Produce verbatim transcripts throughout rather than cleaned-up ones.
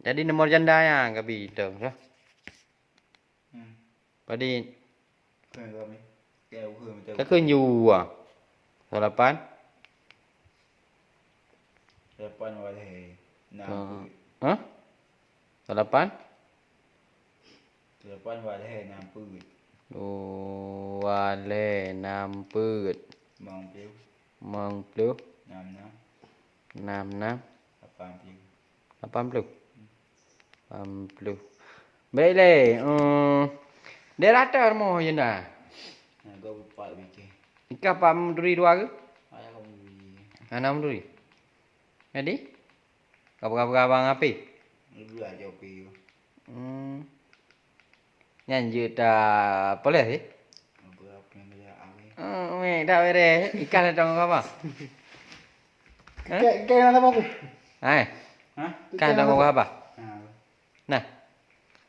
Jadi nomor janda nyan ka bi tong, dah. Hmm. Padit. Kheun kami. Kheun, kheun, betul. Ka kheun ju, ah. Salapan. Salapan walhèe nam peuet. Hah? Salapan? Salapan walhèe nam peuet. Oh, walhèe nam peuet. Limong ploh. Limong ploh. Nam nam. Nam nam. Lapan ploh. Lapan ploh? Lapan ploh. Baik lé, eh, daerah ata rumoh janda? Nah, gop empat biji. Ikah Pak Menteri dua ke? Ada kamu biji. Hana Menteri. Jadi? Ka peugah-peugah abang api? Dua aja api. Hmm. Nyan jeuet ta poles, eh? Apa, apa yang dia api? Oh, meh, dah beres. Ikah datang ke apa? Hah? Kayak, kayak nak apa aku? Hai. Hah? Kan kayak nak apa? Apa? Ha. Nah.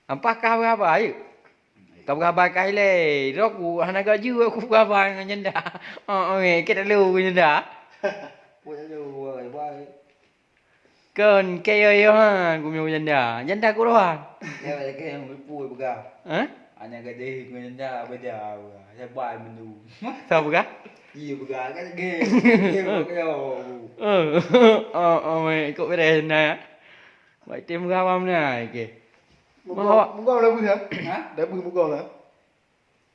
Ampah kah berapa, ayo? Kau berapa kah ilé? Rok ku, hana gak jua aku berapa ngon janda. Oh, oh, eh, kita lu ngon janda. Punya lu, wah, wah. Kon, kayo yo ha, ku meu janda. Janda ku roh. Ya, ya, kayo yang pui peugah. Hah? Hanya gadis ngon janda beda. Sabar mendu. Siapa peugah? Iya peugah kan gay. Gay pakai aku. Oh, oh, oh, mai ikut beres janda ya. Baik tim gawam na, okey. Mugom, mugom dah beuh, ha? Ha? Dah beuh mugom dah.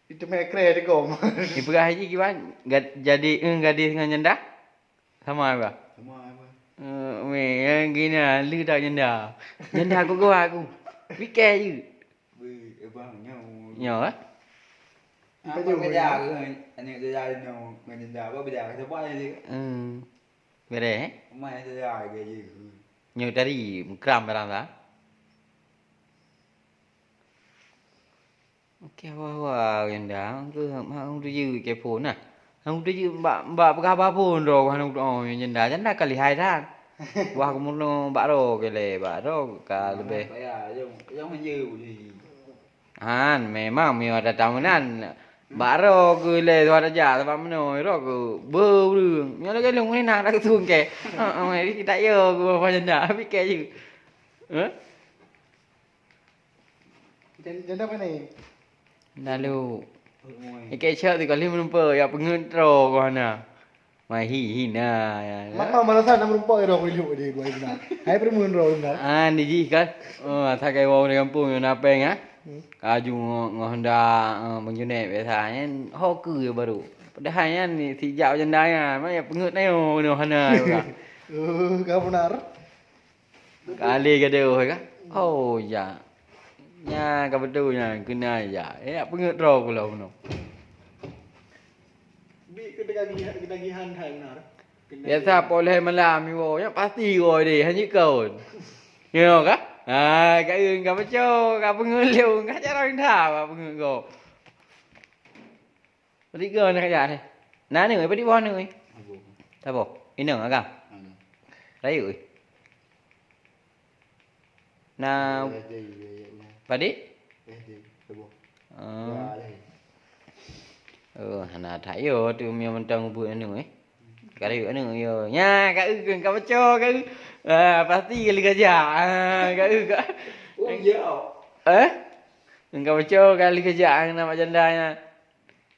Itu meh kreh dekom. Dipeugah haji kiban, gad-, jadi, eh, gadis ngon janda? Sama apa? Sama apa? Eh, weh, yang gini, lu tak janda. Janda aku gua aku. Fikir je. Weh, abang, nyawa. Nyawa, eh? Apa beda ke? Anak janda nyawa, ngon janda, apa beda? Siapa je? Hmm. Beda, eh? Mai janda ke je. Nyawa tadi, mengkeram barang dah. Okey, hawa-hawa, janda. Ke, hang tuju ke phon nah. Hang tuju bak, bak peugah apa phon droe, hang tuju, oh, janda. Janda ka lihai that. Wah, keumeunoe bak droe ke lé, bak droe ka leubeh. Payah, jom, jom je boleh. Han, memang miyueb ada tamu nan. Bak droe ke lé, suara jak, sabab meunoe, droe ke beu ureueng. Nyoe lagèe lôn ni nak, nak keusung ke. Heeh, kita yo ke apa janda, tapi ke je. Hah? Jan-, janda apa ni? Lalu. Ikek syok tu kali menumpuk, ya pengeut droe kau hana. Mai hi, hina, ya. Maka malah sana menumpuk ya, droe kau iluk dia, dua ibu nak. Hai, permen droe, benar. Ah, ni jih kan. Oh, asal kai wong di kampung, yang napeng, ah. Hmm. Kaju ngo, ngo hendak, eh, Bang Junet biasa, nyan ho ke ya baru. Padahal nyan ni, sijak janda nyan, mai ya pengeut na yo, hana, ya, orang. Oh, kau benar. Kali gadoh ka? Oh, ya. Nya ka beutôi nya, keunan ya. Eh, peungeut droe keu lôn bunoe. Bi keu ketagihan, ketagihan hai benar. Biasa poh lhèe malam iwoe, nyan pasti iwoe deh, hana jikon. Nyoe ka? Ha, ka eun ka peucok, ka peungeut lôn, ka jarang that bak peungeut gob. Padit goe na kajak ni? Na ni, padit boh ni? Saboh. Inong agam? Rayeuk. Na padit? Oh. Oh, hana that yo tu miyueb mantong buet anu eh. Ka rayeuk anu yo. Nya, ka eu, ka peucok, ka eu. Ah, pasti kali kajak. Ah, ka eu ka. Oh, ya. Eh? Ka peucok kali kajak, nama janda nya.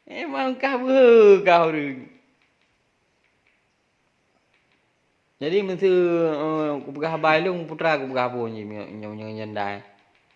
Emang kah beuhe kah ureueng. Jadi, meuseu, eh, kupeugah haba ilong, putra kupeugah phon jih, nyoe, nyoe, nyoe janda.